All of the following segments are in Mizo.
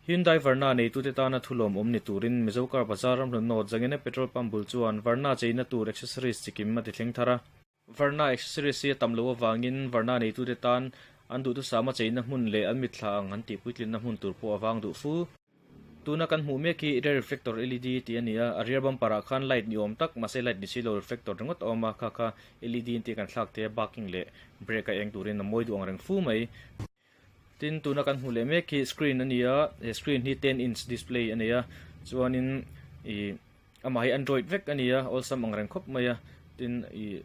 Hyundai Verna neitute tana thu lawmawm ni turin Mizo Car Bazar ramhlun North Zangena Petrol Pump bul chuan Verna cheina tur accessories chikim a ti thleng thar a. Verna accessories hi a tam loh avangin Verna neitute tan an duhthusama cheina hmun leh an mitthla ang an tihpuitlinna hmun tur pawh a vang duh fu. Tuna kan hmuh mek hi rear reflector LED tih a ni a, a rear bumper ah khan light ni awm tak mahse light ni si lo reflector ringawt a awm a, kha kha LED in tih kan thlak thei a, parking leh brake a eng turin a mawi duh ang reng fu mai. Tin, tuna kan hmuh leh mek hi screen a ni a, he screen hi ten inch display a nei a, chuanin ih amah hi android vek a ni a, awlsam ang reng khawp mai a, tin ih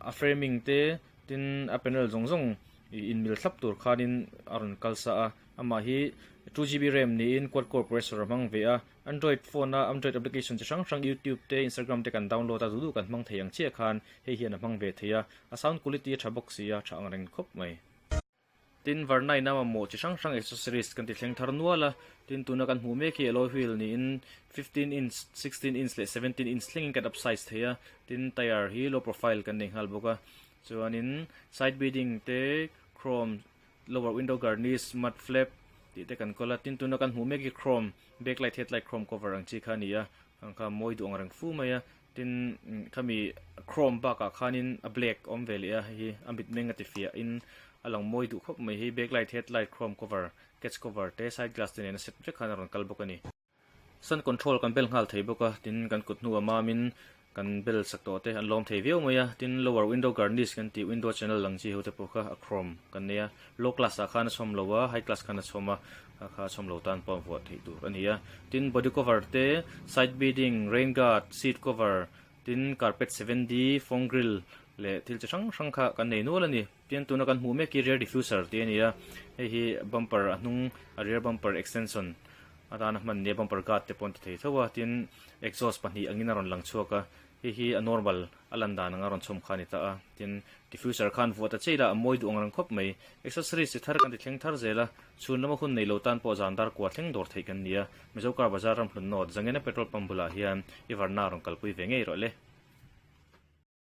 a framing te tin a panel zawng zawng ih inmil thlap tur khanin a rawn kal sa a, amah hi 2GB ram niin quad core processor a hmang ve a, android phone a android application chi hrang hrang youtube te instagram te kan download a duh duh kan hmang thei ang chiah khan hei hian a hmang ve thei a, a sound quality a tha bawk si a, tha ang reng khawp mai. Tin, Varnaina mamawh chi hrang hrang accessories kan ti thleng thar nual a, tin tuna kan hmuh mek hi alloy wheel niin 15 inch, 16 inch leh 17 inch thlengin kan upsize thei a, tin tyre hi low profile kan nei nghal bawk a, chuanin side beading te chrome lower window garnish, mud flap tih te kan kawl a, tin tuna kan hmuh mek hi chrome backlight headlight chrome cover ang chi kha a ni a, ang kha mawi duh ang reng fu mai a. Tin, khami chrome bakah khanin a black awm ve leh a, hei hi a mitmeng a ti fiah in a lang mawi duh khawp mai hi backlight headlight chrome cover catch cover te side glass te nen a set vek khan a rawn kal bawk a ni. Sun control kan bel nghal thei bawk a, tin kan kut hnuah mamin kan bel sak tawh te an lawm thei viau mai a, tin lower window garnish kan tih window channel lang chi ho te pawh kha a chrome kan nei a, low class ah khan a chhawm lo a, high class khan a chhawm a. Kha kha chhawm lo tan pawh vuah theih tur a ni a. Tin, body cover te, side beading, rain guard, seat cover, tin carpet 7D, phone grill leh thil chi hrang hrang kha kan nei nual a ni. Tin, tuna kan hmuh mek hi rear diffuser tih a ni a, hei hi bumper a hnung a rear bumper extension atana hman nia bumper guard te pawh an ti thei tho a, tin exhaust pahnih angin a rawn lang chhuak a. Hei hi a normal a lan dan anga rawn chhawm kha a ni ta a, tin diffuser khan vuah ta chei la a mawi duh ang reng khawp mai. Accessories chi thar kan ti thleng thar zel a, chhun lama hun nei lo tan pawh zan dar kua thleng dawr theih kan ni a, Mizo Car Bazar ramhlun North Zangena Petrol Pump bulah hian i varna rawn kalpui ve ngei rawh le.